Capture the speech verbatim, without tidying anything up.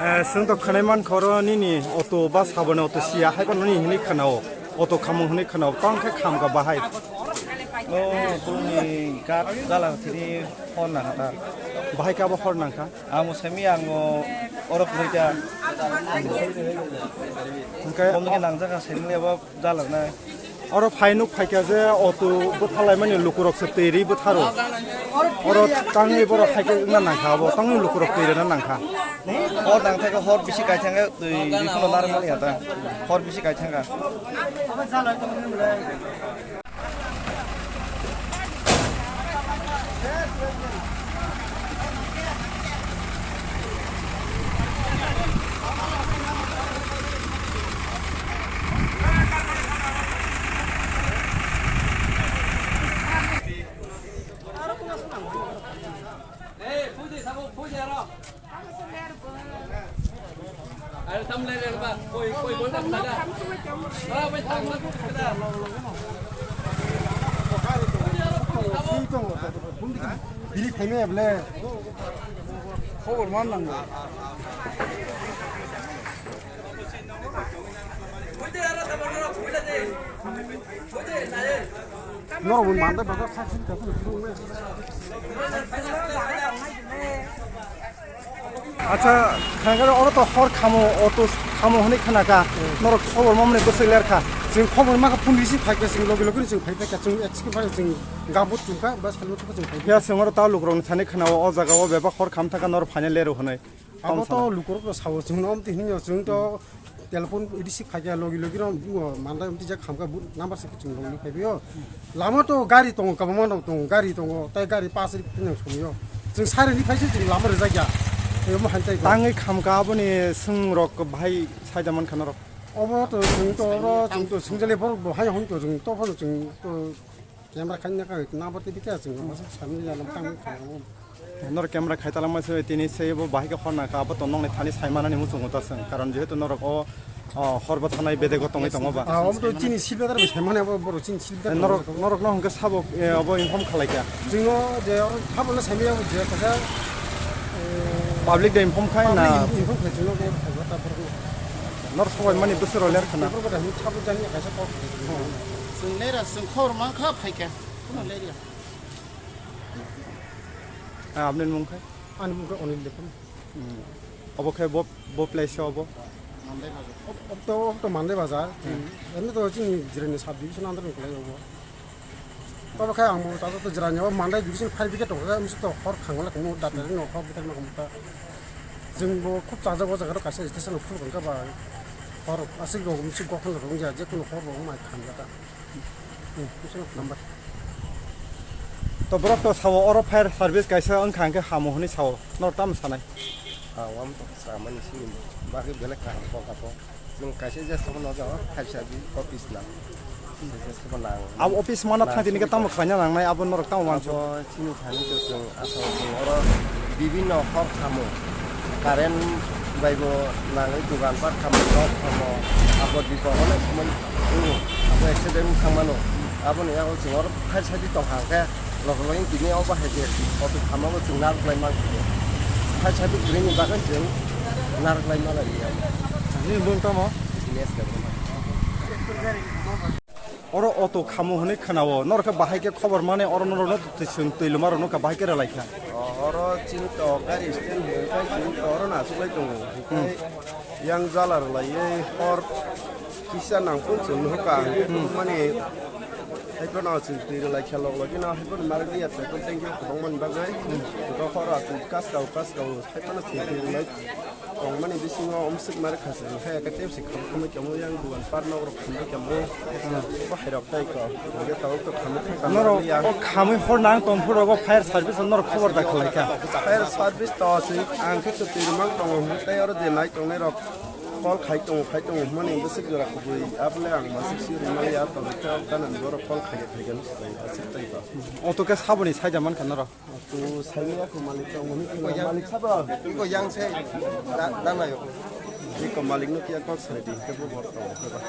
Eh, chwng to khwnai mankha oro nini auto ba saboni auto siya hai phano nini hinwi khwnao, auto khamung hinwi khwnao, tong khe khamkha bahai. O, tongni kat jala thini hor nangkha ta. Bahai khe abo hor nangkha? Amo semi ang o oro kwrwi ta. Hwnkhe Kono khe nangjak kha semi abo. Jalanai. Oro phai nuk phaikha je auto bwthalaimani lukurok se twi ri bwtharo. Oro tangwi borok haikhe wngna nangkha abo, tangwi lukurok twi rwna nangkha. Hor nangthai khe hor bisi kaithangkhe twi ri phano narwkmani ya ta. Hor bisi kaithangkha. Bini khaimaya bole. Khobor man nango. Norok bo mandai bazar sak sini kasih. Acha, khangkhe oro to hor khamo, auto khamo hwnwi khnakha. Norok khobor mamani bwswk lerkha. Chwng khobor makha phone receive phaikha, chwng logi logi chwng phaiphai kha, chwng execute phai chwng gabut chwngkha, bas khalmo thangkha chwng phaiphai. Phiya chwng oro ta lukurokni thani khwnao, o jagao bebak hor kham thangkha, norok phaina lero hwnwi. Abo to lukurok no sao chwng no, omtwi hwnwi chwng to telephone receive khaikha, logi logi no mandai omtwi jak khamkha, number se chwng logi logi phaiphai o. Lama to gari tongo, kwbangma rok tongo, gari tongo, tai gari pass ri phai nang somyo. Chwng sari ni phaisa chwng lama rwjak ya. Tei omo han tai ko. Tangwi khamkha aboni swng rok bahai saida mankha norok. Obo to chwng to oro chwng to swngjali borok bo hai hwn to chwng to phano chwng to camera khaina ka na bo tei bikha chwng omo samni ya lam tang khamkha. Norok camera khai talangma se tini se bo bahai khe hor nangkha, abo to nokni thani sai manani muchungo ta chwng, karon jehetu norok o, o hor bo thanai bedego tongwi tongo ba. Ah, omo to chini silver bai sai mani abo borok chini silver. Norok, norok no hwnkhe sabo, eh, obo inform khalai kha. Chwng o je oro sabo no sai mani abo je kaisa, eh, public de inform khai na? Public inform khai chwng o bo khai ta borok no. Norok sobai mani bwswk rw ler khna. Borok da hwn sabo jani kaisa kok. Chwng lera chwng khor man kha phai kha. Kuno leria. Ah, apni mung khai? Ani mung khai Onil Dephan. Hmm. Obo khai bo, bo place obo? Mandai Bazar. Ob-, ob to, ob to Mandai Bazar. Hmm. Emni to chini Jirani sub division under ni kwlai obo. Tobo khe ang bo chajak to jwraini o mandai division fire brigade tongo, misik to hor khangla kumu daktari no hor bithang no kumu ta. Jwng bo khub chajak o jaga ro kaisa station phul kha ba hor asik rok misik gokhon rok wngya je kuno hor bo mai khanja ta. Hmm, misik number. To borok to sao oro fire service kaisa wngkha hwnkhe hamo hwnwi sao. Nor tamo sanai? Ang wam to samani sini bagwi belai kaham kok kha to. Chwng kaisa je sobo no jago, kaisa di office na. Kaisa je sobo nang. Abo office mana thang tini khe tamo khlaina nangnai, abo norok tamo wansuk? Abo chini thani to chwng aswk chwng oro bibinno hor khamo. Current bai bo nangwi dogan pat khamo, nok khamo, abo dipo onek somoi wngo. Abo accident wng thang mano. Aboni yago chwng oro fire service tong kha khe. Lok lok tini o bahai je auto khamo bo chwng narwk lai man khe. Hai sabi kwrwini bagwi chwng narwk lai ma lai ya. Nini mung tamo? Ines ka buma. Oro auto khamo hwnwi khwnao. Norok khe bahai khe khobor mani oro norok no twi chwng twi luma rok no kha bahai khe rwlai kha. Oro chini to gari stand hwnwi khai chini to oro nachuklai tongo. Yang jala rwlaiwi hor kisa nangkuk chwng nuhukha ang mani haiphano chwng twi rwlai kha lok logino haiphano marak liya petrol tanki o kwbangmani bagwi hwnkhe horo chwng kaskao kaskao haiphano chwng twi rwlai tongmani bisingo omswk marak kha chwng khe eke tei bwswk khamwi khamwi tongwi yang dogan par nok rok khamwi tongwi bo hairok tei kok hwnkhe tabuk to khamwi thangkha norok liya. O khamwi hor nang tong phuru rogo fire service o norok khobor da khlai kha. Fire service to chwng ang khe kwtwi rwmang tongo hwnkhe tei oro je nai tongnai rok. Call khai tongo, khai tongo, hwnmani bwswk jora kubui, abole ang masuk si rwmani ya, tongwi khe, gana ni borok call khai, khai gani swbai, aswk tei ba. Auto khe saboni saida mankha norok? Auto saimaya kho malik tongo, hwnwi khe malik sabo. Iko yang se, da, da nayo. Iko malik no kiya call sai di, khe bo bor tongo, khe ba.